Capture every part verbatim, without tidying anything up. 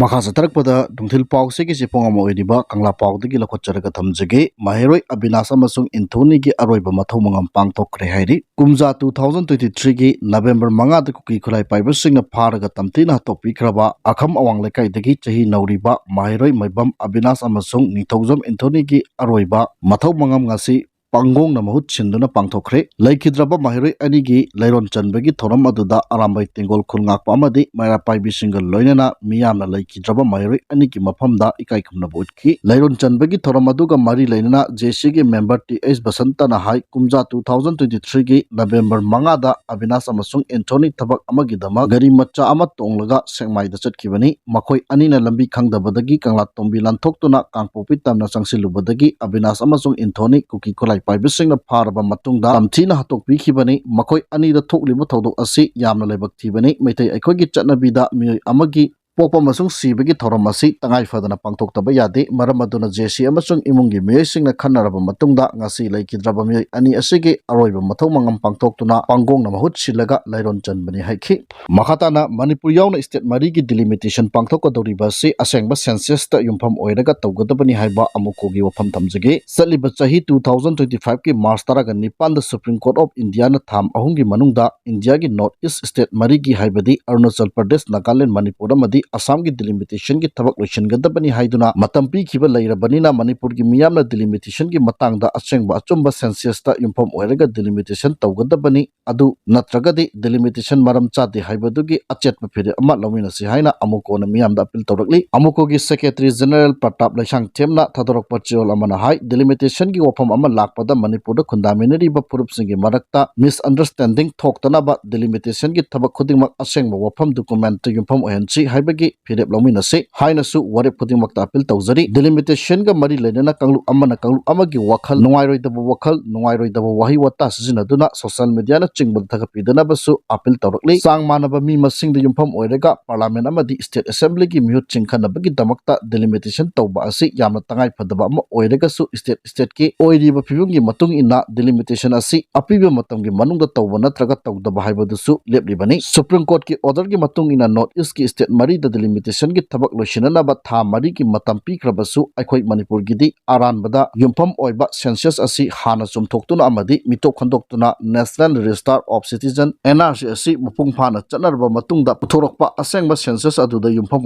ꯃꯈꯥ ꯆꯠꯊꯔꯛꯄꯗ ꯅꯨꯡꯊꯤꯜ ꯄꯥꯎꯁꯤꯒꯤ ꯆꯦꯐꯣꯡ ꯑꯃ ꯑꯣꯏꯔꯤꯕ ꯀꯪꯂꯥ ꯄꯥꯎꯗꯒꯤ ꯂꯧꯈꯠꯆꯔꯒ ꯊꯝꯖꯒꯦ꯫ ꯃꯍꯩꯔꯣꯏ ꯑꯕꯤꯅꯥꯁ ꯑꯃꯁꯨꯡ ꯑꯦꯟꯊꯣꯅꯤꯒꯤ ꯑꯔꯣꯏꯕ ꯃꯊꯧ ꯃꯉꯝ ꯄꯥꯡꯊꯣꯛꯈ꯭ꯔꯦ ꯍꯥꯏꯔꯤ꯫ ꯀꯨꯝꯖꯥ two thousand twenty threeꯒꯤ November ꯃꯉꯥꯗ ꯀꯨꯀꯤ ꯈꯨꯠꯂꯥꯏ ꯄꯥꯏꯕꯁꯤꯡꯅ ꯐꯥꯔꯒ ꯇꯝꯊꯤꯅ ꯍꯥꯠꯇꯣꯛꯄꯤꯈ꯭ꯔꯕ ꯑꯈꯝ ꯑꯋꯥꯡ ꯂꯩꯀꯥꯏꯗꯒꯤ ꯆꯍꯤ ꯅꯧꯔꯤꯕ ꯃꯍꯩꯔꯣꯏ ꯃꯥꯏꯕꯝ ꯑꯕꯤꯅꯥꯁ ꯑꯃꯁꯨꯡ ꯅꯤꯡꯊꯧꯖꯝ ꯑꯦꯟꯊꯣꯅꯤꯒꯤ ꯑꯔꯣꯏꯕ ꯃꯊꯧ ꯃꯉꯝ ꯉꯁꯤ ꯄꯥꯡꯒꯣꯡꯅ ꯃꯍꯨꯠ ꯁꯤꯟꯗꯨꯅ ꯄꯥꯡꯊꯣꯛꯈ꯭ꯔꯦ꯫ ꯂꯩꯈꯤꯗ꯭ꯔꯕ ꯃꯍꯩꯔꯣꯏ ꯑꯅꯤꯒꯤ ꯂꯩꯔꯣꯟ ꯆꯟꯕꯒꯤ ꯊꯧꯔꯝ ꯑꯗꯨꯗ ꯑꯔꯥꯝꯕꯥꯏ ꯇꯦꯡꯒꯣꯜ ꯈꯨꯜ ꯉꯥꯛꯄ ꯑꯃꯗꯤ ꯃꯩꯔꯥ ꯄꯥꯏꯕꯤꯁꯤꯡꯒ ꯂꯣꯏꯅꯅ ꯃꯤꯌꯥꯝꯅ ꯂꯩꯈꯤꯗ꯭ꯔꯕ ꯃꯍꯩꯔꯣꯏ ꯑꯅꯤꯒꯤ ꯃꯐꯝꯗ ꯏꯀꯥꯏ ꯈꯨꯝꯅꯕ ꯎꯠꯈꯤ꯫ ꯂꯩꯔꯣꯟ ꯆꯟꯕꯒꯤ ꯊꯧꯔꯝ ꯑꯗꯨꯒ ꯃꯔꯤ ꯂꯩꯅꯅ ꯖꯦ ꯁꯤꯒꯤ ꯃꯦꯝꯕꯔ ꯇꯤ ꯑꯩꯆ ꯕꯁꯟꯇꯅ ꯍꯥꯏ, ꯀꯨꯝꯖꯥ two thousand twenty threeꯒꯤ November ꯃꯉꯥꯗ ꯑꯕꯤꯅꯥꯁ ꯑꯃꯁꯨꯡ ꯑꯦꯟꯊꯣꯅꯤ ꯊꯕꯛ ꯑꯃꯒꯤꯗꯃꯛ ꯒꯥꯔꯤ ꯃꯆꯥ ꯑꯃ ꯇꯣꯡꯂꯒ ꯁꯦꯛꯃꯥꯏꯗ ꯆꯠꯈꯤꯕꯅꯤ꯫ ꯃꯈꯣꯏ ꯑꯅꯤꯅ ꯂꯝꯕꯤ ꯈꯪꯗꯕꯗꯒꯤ ꯀꯪꯂꯥ ꯇꯣꯝꯕꯤ ꯂꯥꯟꯊꯣꯛꯇꯨꯅ ꯀꯥꯡꯄꯣꯛꯄꯤ ꯇꯝꯅ ꯆꯪꯁꯤꯜꯂꯨꯕꯗꯒꯤ ꯑꯕꯤꯅꯥꯁ ꯑꯃꯁꯨꯡ ꯑꯦꯟꯊꯣꯅꯤ ꯀꯨꯀꯤ ꯈꯨꯠꯂꯥꯏ ꯄꯥꯏꯕꯁꯤꯡꯅ ꯐꯥꯔꯕ ꯃꯇꯨꯡꯗ ꯇꯝꯊꯤꯅ ꯍꯥꯠꯇꯣꯛꯄꯤꯈꯤꯕꯅꯤ꯫ ꯃꯈꯣꯏ ꯑꯅꯤꯗ ꯊꯣꯛꯂꯤꯕ ꯊꯧꯗꯣꯛ ꯑꯁꯤ ꯌꯥꯝꯅ ꯂꯥꯏꯕꯛ ꯊꯤꯕꯅꯤ꯫ ꯃꯩꯇꯩ ꯑꯩꯈꯣꯏꯒꯤ ꯆꯠꯅꯕꯤꯗ ꯃꯤꯑꯣꯏ ꯑꯃꯒꯤ ꯄꯣꯛꯄ ꯑꯃꯁꯨꯡ ꯁꯤꯕꯒꯤ ꯊꯧꯔꯝ ꯑꯁꯤ ꯇꯉꯥꯏ ꯐꯗꯅ ꯄꯥꯡꯊꯣꯛꯇꯕ ꯌꯥꯗꯦ꯫ ꯃꯔꯝ ꯑꯗꯨꯅ ꯖꯦ ꯁꯤ ꯑꯃꯁꯨꯡ ꯏꯃꯨꯡꯒꯤ ꯃꯤꯑꯣꯏꯁꯤꯡꯅ ꯈꯟꯅꯔꯕ ꯃꯇꯨꯡꯗ ꯉꯁꯤ ꯂꯩꯈꯤꯗ꯭ꯔꯕ ꯃꯤꯑꯣꯏ ꯑꯅꯤ ꯑꯁꯤꯒꯤ ꯑꯔꯣꯏꯕ ꯃꯊꯧ ꯃꯉꯝ ꯄꯥꯡꯊꯣꯛꯇꯨꯅ ꯄꯥꯡꯒꯣꯡꯅ ꯃꯍꯨꯠ ꯁꯤꯜꯂꯒ ꯂꯩꯔꯣꯟ ꯆꯟꯕꯅꯤ ꯍꯥꯏꯈꯤ꯫ ꯃꯈꯥ ꯇꯥꯅ ꯃꯅꯤꯄꯨꯔ ꯌꯥꯎꯅ state ꯃꯔꯤꯒꯤ delimitation ꯄꯥꯡꯊꯣꯛꯀꯗꯧꯔꯤꯕ ꯑꯁꯤ ꯑꯁꯦꯡꯕ censusꯇ ꯌꯨꯝꯐꯝ ꯑꯣꯏꯔꯒ ꯇꯧꯒꯗꯕꯅꯤ ꯍꯥꯏꯕ ꯑꯃꯨꯀꯣꯒꯤ ꯋꯥꯐꯝ ꯊꯝꯖꯒꯦ꯫ ꯆꯠꯂꯤꯕ ꯆꯍꯤ two thousand twenty fiveꯀꯤ March ꯇꯔꯥꯒ ꯅꯤꯄꯥꯟꯗ Supreme Court of Indiaꯅ ꯊꯥ ꯑꯍꯨꯝꯒꯤ ꯃꯅꯨꯡꯗ ꯏꯟꯗꯤꯌꯥꯒꯤ North East state ꯃꯔꯤꯒꯤ, ꯍꯥꯏꯕꯗꯤ ꯑꯔꯨꯅꯥꯆꯜ ꯄ꯭ꯔꯗꯦꯁ, ꯅꯥꯒꯥꯂꯦꯟ, ꯃꯅꯤꯄꯨꯔ ꯑꯃꯗꯤ ꯑꯁꯥꯝꯒꯤ delimitationꯒꯤ ꯊꯕꯛ ꯂꯣꯏꯁꯤꯟꯒꯗꯕꯅꯤ ꯍꯥꯏꯗꯨꯅ ꯃꯇꯝ ꯄꯤꯈꯤꯕ ꯂꯩꯔꯕꯅꯤꯅ, ꯃꯅꯤꯄꯨꯔꯒꯤ ꯃꯤꯌꯥꯝꯅ delimitationꯒꯤ ꯃꯇꯥꯡꯗ ꯑꯁꯦꯡꯕ ꯑꯆꯨꯝꯕ censusꯇ ꯌꯨꯝꯐꯝ ꯑꯣꯏꯔꯒ delimitation ꯇꯧꯒꯗꯕꯅꯤ꯫ ꯑꯗꯨ ꯅꯠꯇ꯭ꯔꯒꯗꯤ delimitation ꯃꯔꯝ ꯆꯥꯗꯦ ꯍꯥꯏꯕꯗꯨꯒꯤ ꯑꯆꯦꯠꯄ ꯐꯤꯔꯦꯞ ꯑꯃ ꯂꯧꯃꯤꯟꯅꯁꯤ ꯍꯥꯏꯅ ꯑꯃꯨꯀꯣꯅ ꯃꯤꯌꯥꯝꯗ appeal ꯇꯧꯔꯛꯂꯤ꯫ ꯑꯃꯨꯀꯣꯒꯤ Secretary General ꯄ꯭ꯔꯇꯥꯞ ꯂꯩꯁꯥꯡꯊꯦꯝꯅ ꯊꯥꯗꯣꯔꯛꯄ ꯆꯦꯔꯣꯜ ꯑꯃꯅ ꯍꯥꯏ, delimitationꯒꯤ ꯋꯥꯐꯝ ꯑꯃ ꯂꯥꯛꯄꯗ ꯃꯅꯤꯄꯨꯔꯗ ꯈꯨꯟꯗꯥꯃꯤꯟꯅꯔꯤꯕ ꯐꯨꯔꯨꯞꯁꯤꯡꯒꯤ ꯃꯔꯛꯇ misunderstanding ꯊꯣꯛꯇꯅꯕ delimitationꯒꯤ ꯊꯕꯛ ꯈꯨꯗꯤꯡꯃꯛ ꯑꯁꯦꯡꯕ ꯋꯥꯐꯝ documentꯇ ꯌꯨꯝꯐꯝ ꯑꯣꯏꯍꯟꯁꯤ ꯍꯥꯏꯕꯒꯤ ꯐꯤꯔꯦꯞ ꯂꯧꯃꯤꯟꯅꯁꯤ ꯍꯥꯏꯅꯁꯨ ꯋꯥꯔꯦꯞ ꯈꯨꯗꯤꯡꯃꯛꯇ appeal ꯇꯧꯖꯔꯤ꯫ Delimitation ꯒ ꯃꯔꯤ ꯂꯩꯅꯅ ꯀꯥꯡꯂꯨꯞ ꯑꯃꯅ ꯀꯥꯡꯂꯨꯞ ꯑꯃꯒꯤ ꯋꯥꯈꯜ ꯅꯨꯡꯉꯥꯏꯔꯣꯏꯗꯕ, ꯋꯥꯈꯜ ꯅꯨꯡꯉꯥꯏꯔꯣꯏꯗꯕ ꯋꯥꯍꯩ ꯋꯥꯇꯥ ꯁꯤꯖꯤꯟꯅꯗꯨꯅ social media ꯅꯆꯤꯡꯕꯗ ꯊꯥꯒꯠꯄꯤꯗꯅꯕꯁꯨ appeal ꯇꯧꯔꯛꯂꯤ꯫ ꯆꯥꯡ ꯃꯥꯟꯅꯕ ꯃꯤ ꯃꯁꯤꯡꯗ ꯌꯨꯝꯐꯝ ꯑꯣꯏꯔꯒ Parliament ꯑꯃꯗꯤ state assembly ꯒꯤ ꯃꯤꯍꯨꯠꯁꯤꯡ ꯈꯟꯅꯕꯒꯤꯗꯃꯛꯇ delimitation ꯇꯧꯕ ꯑꯁꯤ ꯌꯥꯝꯅ ꯇꯉꯥꯏ ꯐꯗꯕ ꯑꯃ ꯑꯣꯏꯔꯒꯁꯨ, state state ꯀꯤ ꯑꯣꯏꯔꯤꯕ ꯐꯤꯕꯝꯒꯤ ꯃꯇꯨꯡ ꯏꯟꯅ delimitation ꯑꯁꯤ ꯑꯄꯤꯕ ꯃꯇꯝꯒꯤ ꯃꯅꯨꯡꯗ ꯇꯧꯕ ꯅꯠꯇ꯭ꯔꯒ ꯇꯧꯗꯕ ꯍꯥꯏꯕꯗꯨꯁꯨ ꯂꯦꯞꯂꯤꯕꯅꯤ꯫ Supreme Court ꯀꯤ order ꯒꯤ ꯃꯇꯨꯡ ꯏꯟꯅ North East ꯀꯤ state ꯃꯔꯤ ꯗꯤꯂꯤꯃꯤꯇꯦꯁꯟꯒꯤ ꯊꯕꯛ ꯂꯣꯏꯁꯤꯟꯅꯅꯕ ꯊꯥ ꯃꯔꯤꯒꯤ ꯃꯇꯝ ꯄꯤꯈ꯭ꯔꯕꯁꯨ, ꯑꯩꯈꯣꯏ ꯃꯅꯤꯄꯨꯔꯒꯤꯗꯤ ꯑꯔꯥꯟꯕꯗ ꯌꯨꯝꯐꯝ ꯑꯣꯏꯕ ꯁꯦꯟꯁꯁ ꯑꯁꯤ ꯍꯥꯟꯅ ꯆꯨꯝꯊꯣꯛꯇꯨꯅ ꯑꯃꯗꯤ ꯃꯤꯇꯣꯞ ꯈꯟꯗꯣꯛꯇꯨꯅ National Register of Citizen, N R C, ꯑꯁꯤ ꯃꯄꯨꯡ ꯐꯥꯅ ꯆꯠꯅꯔꯕ ꯃꯇꯨꯡꯗ ꯄꯨꯊꯣꯔꯛꯄ ꯑꯁꯦꯡꯕ ꯁꯦꯟꯁꯁ ꯑꯗꯨꯗ ꯌꯨꯝꯐꯝ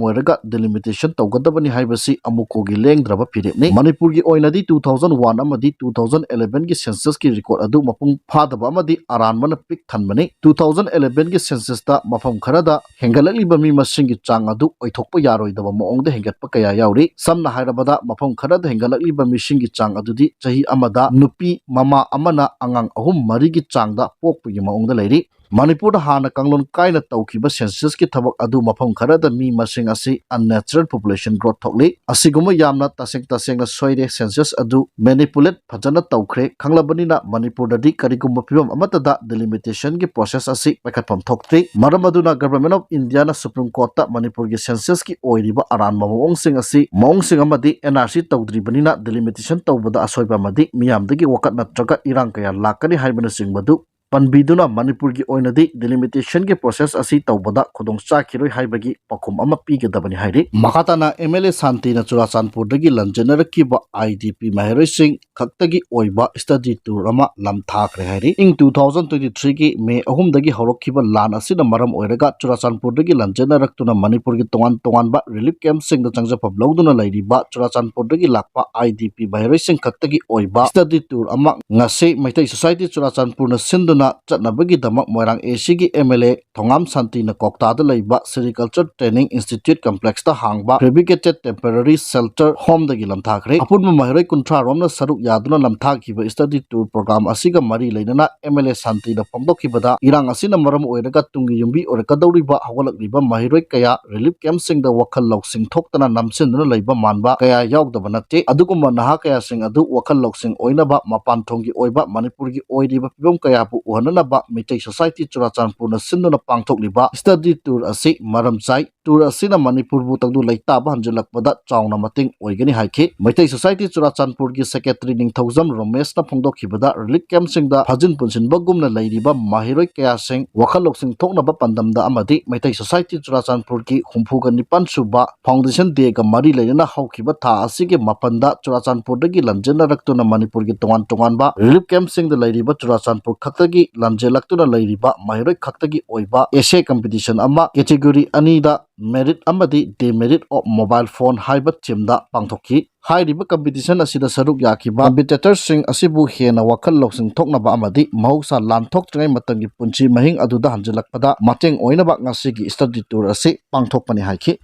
ꯑꯣꯏꯔꯒ ꯗꯤꯂꯤꯃꯤꯇꯦꯁꯟ ꯇꯧꯒꯗꯕꯅꯤ ꯍꯥꯏꯕꯁꯤ ꯑꯃꯨꯛꯀꯣꯒꯤ ꯂꯦꯡꯗ꯭ꯔꯕ ꯐꯤꯔꯦꯞꯅꯤ꯫ ꯃꯅꯤꯄꯨꯔꯒꯤ ꯑꯣꯏꯅꯗꯤ two thousand one ꯑꯃꯗꯤ two thousand elevenꯒꯤ ꯁꯦꯟꯁꯁꯀꯤ ꯔꯦꯀꯣꯔꯗ ꯑꯗꯨ ꯃꯄꯨꯡ ꯐꯥꯗꯕ ꯑꯃꯗꯤ ꯑꯔꯥꯟꯕꯅ ꯄꯤꯛ ꯊꯟꯕꯅꯤ꯫ Two thousand elevenꯒꯤ ꯁꯦꯟꯁꯁꯇ ꯃꯐꯝ ꯈꯔꯗ ꯍꯦꯟꯒꯠꯂꯛꯂꯤꯕ ꯃꯤ ꯃꯁꯤꯡꯒꯤ ꯆꯥꯡ ꯑꯗꯨ ꯑꯣꯏꯊꯣꯛꯄ ꯌꯥꯔꯣꯏꯗꯕ ꯃꯑꯣꯡꯗ ꯍꯦꯟꯒꯠꯄ ꯀꯌꯥ ꯌꯥꯎꯔꯤ꯫ ꯁꯝꯅ ꯍꯥꯏꯔꯕꯗ, ꯃꯐꯝ ꯈꯔꯗ ꯍꯦꯟꯒꯠꯂꯛꯂꯤꯕ ꯃꯤꯁꯤꯡꯒꯤ ꯆꯥꯡ ꯑꯗꯨꯗꯤ ꯆꯍꯤ ꯑꯃꯗ ꯅꯨꯄꯤ ꯃꯃꯥ ꯑꯃꯅ ꯑꯉꯥꯡ ꯑꯍꯨꯝ ꯃꯔꯤꯒꯤ ꯆꯥꯡꯗ ꯄꯣꯛꯄꯒꯤ ꯃꯑꯣꯡꯗ ꯂꯩꯔꯤ꯫ ꯃꯅꯤꯄꯨꯔꯗ ꯍꯥꯟꯅ ꯀꯥꯡꯂꯣꯟ ꯀꯥꯏꯅ ꯇꯧꯈꯤꯕ ꯁꯦꯟꯁꯁꯀꯤ ꯊꯕꯛ ꯑꯗꯨ ꯃꯐꯝ ꯈꯔꯗ ꯃꯤ ꯃꯁꯤꯡ ꯑꯁꯤ unnatural population growth ꯊꯣꯛꯂꯤ꯫ ꯑꯁꯤꯒꯨꯝꯕ ꯌꯥꯝꯅ ꯇꯁꯦꯡ ꯇꯁꯦꯡꯅ ꯁꯣꯏꯔꯦ꯫ ꯁꯦꯟꯁꯁ ꯑꯗꯨ ꯃꯦꯅꯤꯄꯨꯂꯦꯠ ꯐꯖꯅ ꯇꯧꯈ꯭ꯔꯦ꯫ ꯈꯪꯂꯕꯅꯤꯅ ꯃꯅꯤꯄꯨꯔꯗꯗꯤ ꯀꯔꯤꯒꯨꯝꯕ ꯐꯤꯕꯝ ꯑꯃꯠꯇꯗ ꯗꯤꯂꯤꯃꯤꯇꯦꯁꯟꯒꯤ ꯄ꯭ꯔꯣꯁꯦꯁ ꯑꯁꯤ ꯄꯥꯏꯈꯠꯐꯝ ꯊꯣꯛꯇ꯭ꯔꯤ꯫ ꯃꯔꯝ ꯑꯗꯨꯅ Government of Indiaꯅ Supreme Courtꯇ ꯃꯅꯤꯄꯨꯔꯒꯤ ꯁꯦꯟꯁꯁꯀꯤ ꯑꯣꯏꯔꯤꯕ ꯑꯔꯥꯟꯕ ꯃꯑꯣꯡꯁꯤꯡ ꯑꯁꯤ, ꯃꯑꯣꯡꯁꯤꯡ ꯑꯃꯗꯤ N R C ꯇꯧꯗ꯭ꯔꯤꯕꯅꯤꯅ ꯗꯤꯂꯤꯃꯤꯇꯦꯁꯟ ꯇꯧꯕꯗ ꯑꯁꯣꯏꯕ ꯑꯃꯗꯤ ꯃꯤꯌꯥꯝꯗꯒꯤ ꯋꯥꯀꯠ ꯅꯠꯇ꯭ꯔꯒ ꯏꯔꯥꯡ ꯀꯌꯥ ꯂꯥꯛꯀꯅꯤ ꯍꯥꯏꯕꯅꯆꯤꯡꯕꯗꯨ ꯄꯟꯕꯤꯗꯨꯅ ꯃꯅꯤꯄꯨꯔꯒꯤ ꯑꯣꯏꯅꯗꯤ ꯗꯤꯂꯤꯃꯤꯇꯦꯁꯟꯒꯤ ꯄ꯭ꯔꯣꯁꯦꯁ ꯑꯁꯤ ꯇꯧꯕꯗ ꯈꯨꯗꯣꯡ ꯆꯥꯈꯤꯔꯣꯏ ꯍꯥꯏꯕꯒꯤ ꯄꯥꯎꯈꯨꯝ ꯑꯃ ꯄꯤꯒꯗꯕꯅꯤ ꯍꯥꯏꯔꯤ꯫ ꯃꯈꯥ ꯇꯥꯅ M L A ꯁꯥꯟꯇꯤꯅ ꯆꯨꯔꯥꯆꯥꯟꯄꯨꯔꯗꯒꯤ ꯂꯟꯖꯦꯟꯅꯔꯛꯈꯤꯕ I D P ꯃꯍꯩꯔꯣꯏꯁꯤꯡ ꯈꯛꯇꯒꯤ ꯑꯣꯏꯕ study tour ꯑꯃ ꯂꯝꯊꯥꯈ꯭ꯔꯦ ꯍꯥꯏꯔꯤ꯫ ꯏꯪ two thousand twenty threeꯒꯤ May ꯑꯍꯨꯝꯗꯒꯤ ꯍꯧꯔꯛꯈꯤꯕ ꯂꯥꯟ ꯑꯁꯤꯅ ꯃꯔꯝ ꯑꯣꯏꯔꯒ ꯆꯨꯔꯥꯆꯥꯟꯄꯨꯔꯗꯒꯤ ꯂꯟꯖꯦꯟꯅꯔꯛꯇꯨꯅ ꯃꯅꯤꯄꯨꯔꯒꯤ ꯇꯣꯉꯥꯟ ꯇꯣꯉꯥꯟꯕ relief campꯁꯤꯡꯗ ꯆꯪꯖꯐꯝ ꯂꯧꯗꯨꯅ ꯂꯩꯔꯤꯕ ꯆꯨꯔꯥꯆꯥꯟꯄꯨꯔꯗꯒꯤ ꯂꯥꯛꯄ I D P ꯃꯍꯩꯔꯣꯏꯁꯤꯡ ꯈꯛꯇꯒꯤ ꯑꯣꯏꯕ study tour ꯑꯃ ꯉꯁꯤ ꯃꯩꯇꯩ Society ꯆꯨꯔꯥꯆꯥꯟꯄꯨꯔꯅ ꯁꯤꯟꯗꯨꯅ ꯆꯠꯅꯕꯒꯤꯗꯃꯛ ꯃꯣꯏꯔꯥꯡ ACꯒꯤ M L A ꯊꯣꯉꯥꯝ ꯁꯥꯟꯇꯤꯅ ꯀꯣꯛꯇꯥꯗ ꯂꯩꯕ Sericulture Training Institute Complexꯇ ꯍꯥꯡꯕ Fabricated Temporary Shelter Homeꯗꯒꯤ ꯂꯝꯊꯥꯈ꯭ꯔꯦ꯫ ꯑꯄꯨꯟꯕ ꯃꯍꯩꯔꯣꯏ ꯀꯨꯟꯊ꯭ꯔꯥ ꯔꯣꯝꯅ ꯁꯔꯨꯛ ꯌꯥꯗꯨꯅ ꯂꯝꯊꯥꯈꯤꯕ study tour program ꯑꯁꯤꯒ ꯃꯔꯤ ꯂꯩꯅꯅ M L A ꯁꯥꯟꯇꯤꯅ ꯐꯣꯡꯗꯣꯛꯈꯤꯕꯗ, ꯏꯔꯥꯡ ꯑꯁꯤꯅ ꯃꯔꯝ ꯑꯣꯏꯔꯒ ꯇꯨꯡꯒꯤ ꯌꯨꯝꯕꯤ ꯑꯣꯏꯔꯛꯀꯗꯧꯔꯤꯕ ꯍꯧꯒꯠꯂꯛꯂꯤꯕ ꯃꯍꯩꯔꯣꯏ ꯀꯌꯥ relief campꯁꯤꯡꯗ ꯋꯥꯈꯜ ꯂꯧꯁꯤꯡ ꯊꯣꯛꯇꯅ ꯅꯝꯁꯤꯟꯗꯨꯅ ꯂꯩꯕ ꯃꯥꯟꯕ ꯀꯌꯥ ꯌꯥꯎꯗꯕ ꯅꯠꯇꯦ꯫ ꯑꯗꯨꯒꯨꯝꯕ ꯅꯍꯥ ꯀꯌꯥꯁꯤꯡ ꯑꯗꯨ ꯋꯥꯈꯜ ꯂꯧꯁꯤꯡ ꯑꯣꯏꯅꯕ ꯃꯄꯥꯟ ꯊꯣꯡꯒꯤ ꯑꯣꯏꯕ ꯃꯅꯤꯄꯨꯔꯒꯤ ꯑꯣꯏꯔꯤꯕ ꯐꯤꯕꯝ ꯀꯌꯥꯕꯨ ꯎꯍꯟꯅꯅꯕ ꯃꯩꯇꯩ ꯁꯣꯁꯥꯏꯇꯤ ꯆꯨꯔꯥꯆꯥꯟꯄꯨꯔꯅ ꯁꯤꯟꯗꯨꯅ ꯄꯥꯡꯊꯣꯛꯂꯤꯕ ꯁ꯭ꯇꯗꯤ ꯇꯨꯔ ꯑꯁꯤ ꯃꯔꯝ ꯆꯥꯏ꯫ ꯇꯨꯔ ꯑꯁꯤꯅ ꯃꯅꯤꯄꯨꯔꯕꯨ ꯇꯪꯗꯨ ꯂꯩꯇꯥꯕ ꯍꯟꯖꯤꯜꯂꯛꯄꯗ ꯆꯥꯎꯅ ꯃꯇꯦꯡ ꯑꯣꯏꯒꯅꯤ ꯍꯥꯏꯈꯤ꯫ ꯃꯩꯇꯩ ꯁꯣꯁꯥꯏꯇꯤ ꯆꯨꯔꯥꯆꯥꯟꯄꯨꯔꯒꯤ ꯁꯦꯀ꯭ꯔꯦꯇꯔꯤ ꯅꯤꯡꯊꯧꯖꯝ ꯔꯣꯃꯦꯁꯅ ꯐꯣꯡꯗꯣꯛꯈꯤꯕꯗ ꯔꯤꯂꯤꯐ ꯀꯦꯝꯞꯁꯤꯡꯗ ꯐꯥꯖꯤꯟ ꯄꯨꯟꯁꯤꯟꯕꯒꯨꯝꯅ ꯂꯩꯔꯤꯕ ꯃꯍꯩꯔꯣꯏ ꯀꯌꯥꯁꯤꯡ ꯋꯥꯈꯜ ꯂꯧꯁꯤꯡ ꯊꯣꯛꯅꯕ ꯄꯥꯟꯗꯝꯗ ꯑꯃꯗꯤ ꯃꯩꯇꯩ ꯁꯣꯁꯥꯏꯇꯤ ꯆꯨꯔꯥꯆꯥꯟꯄꯨꯔꯒꯤ ꯍꯨꯝꯐꯨꯒ ꯅꯤꯄꯥꯟ ꯁꯨꯕ ꯐꯥꯎꯟꯗꯦꯁꯟ ꯗꯦꯒ ꯃꯔꯤ ꯂꯩꯅꯅ ꯍꯧꯈꯤꯕ ꯊꯥ ꯑꯁꯤꯒꯤ ꯃꯥꯄꯟꯗ ꯆꯨꯔꯥꯆꯥꯟꯄꯨꯔꯗꯒꯤ ꯂꯝꯖꯤꯟꯅꯔꯛꯇꯨꯅ ꯃꯅꯤꯄꯨꯔꯒꯤ ꯇꯣꯉꯥꯟ ꯇꯣꯉꯥꯟꯕ ꯔꯤꯂꯤꯐ ꯀꯦꯝꯞꯁꯤꯡꯗ ꯂꯩꯔꯤꯕ ꯆꯨꯔꯥꯆꯥꯟꯄꯨꯔ ꯈꯛꯇꯒꯤ ꯂꯝꯖꯦꯜꯂꯛꯇꯨꯅ ꯂꯩꯔꯤꯕ ꯃꯍꯩꯔꯣꯏ ꯈꯛꯇꯒꯤ ꯑꯣꯏꯕ ꯑꯦꯁꯦ ꯀꯝꯄꯤꯇꯤꯁꯟ ꯑꯃ ꯀꯦꯇꯦꯒꯣꯔꯤ ꯑꯅꯤꯗ merit ꯑꯃꯗꯤ demerit of mobile phone ꯍꯥꯏꯕ ꯊꯤꯝꯗ ꯄꯥꯡꯊꯣꯛꯈꯤ꯫ ꯍꯥꯏꯔꯤꯕ ꯀꯝꯄꯤꯇꯤꯁꯟ ꯑꯁꯤꯗ ꯁꯔꯨꯛ ꯌꯥꯈꯤꯕ ꯀꯝꯄꯤꯇꯤꯇꯔꯁꯤꯡ ꯑꯁꯤꯕꯨ ꯍꯦꯟꯅ ꯋꯥꯈꯜ ꯂꯧꯁꯤꯡ ꯊꯣꯛꯅꯕ ꯑꯃꯗꯤ ꯃꯍꯧꯁꯥ ꯂꯥꯟꯊꯣꯛꯇ꯭ꯔꯤꯉꯩ ꯃꯇꯝꯒꯤ ꯄꯨꯟꯁꯤ ꯃꯍꯤꯡ ꯑꯗꯨꯗ ꯍꯟꯖꯤꯜꯂꯛꯄꯗ ꯃꯇꯦꯡ ꯑꯣꯏꯅꯕ ꯉꯁꯤꯒꯤ ꯁ꯭ꯇꯗꯤ ꯇꯨꯔ ꯑꯁꯤ ꯄꯥꯡꯊꯣꯛꯄꯅꯤ ꯍꯥꯏꯈꯤ꯫